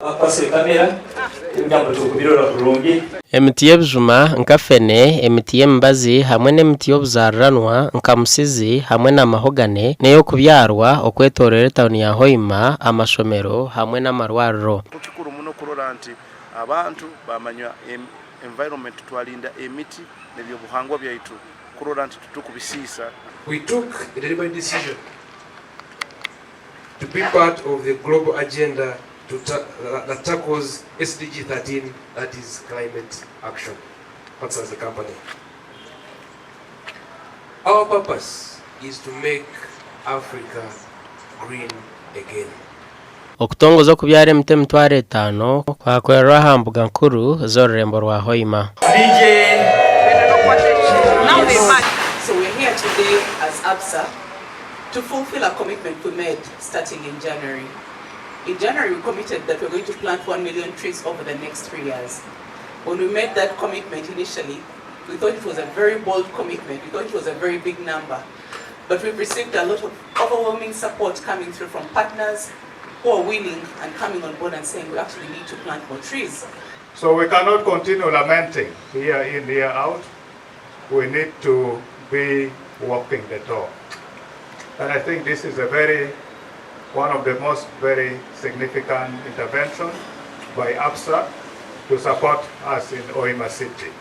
Bakukwasire kamera ebigambo turikubirora kurungi. Emiti y'ebijuma nka fene, emiti y'emibazi hamwe n'emiti y'obuzariranwa nka musizi hamwe na mahogane n'ey'okubyarwa okwetoorora etauni ya Hoima, amashomero hamwe n'amarwariro. Kikuru muno kurora nti abantu bamanya environment twarinda emiti n'ebyobuhangwa byaitu kurora nti titukubisiisa. We took a deliberate decision to be part of the global agenda to that tackles SDG 13 that is climate action. That's as a company. Our purpose is to make Africa green again. Okutongoza okubyara emiti 5000 kwakorerwa aha mbuga nkuru z'orurembo rwa Hoima. DJ. So we're here today as ABSA to fulfill a commitment we made starting in January. In January, we committed that we're going to plant 1 million trees over the next 3 years. When we made that commitment initially, we thought it was a very bold commitment. We thought it was a very big number. But we've received a lot of overwhelming support coming through from partners who are willing and coming on board and saying we actually need to plant more trees. So we cannot continue lamenting year in, year out. We need to be walking the talk. And I think this is a very, one of the most very significant intervention by ABSA to support us in Hoima City.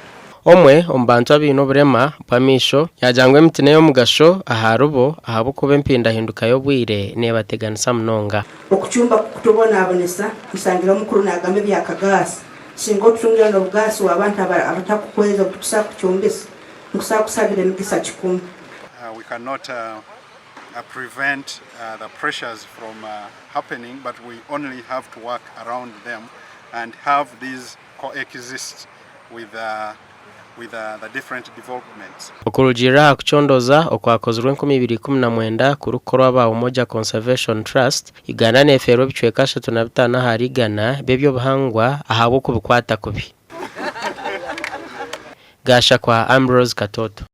Omwe omu bantu abaine oburema bw'amaisho yaagira ngu emiti n'ey'omugasho aharibo ahabw'okuba empindahinduka y'obwire neebateganisa munonga. Okucumba kukutubonabonesa nsangira omukuru nagamba ebyakagaasi singa otutungira n'obugaasi w'abantu abatakukweza obutukusa kucumbisa nkusa kusabira emigisa kikumi. We cannot prevent the pressures from happening, but we only have to work around them and have these coexist with the different developments. Okurugiirira aha kucondooza okwakozirwe 2019 kurikukorwa aba Umoja Conservation Trust, Uganda neefeerwa ebicweka 35% by'eby'obuhangwa ahabw'okubikwata kubi. Gashakwa Ambrose Katoto.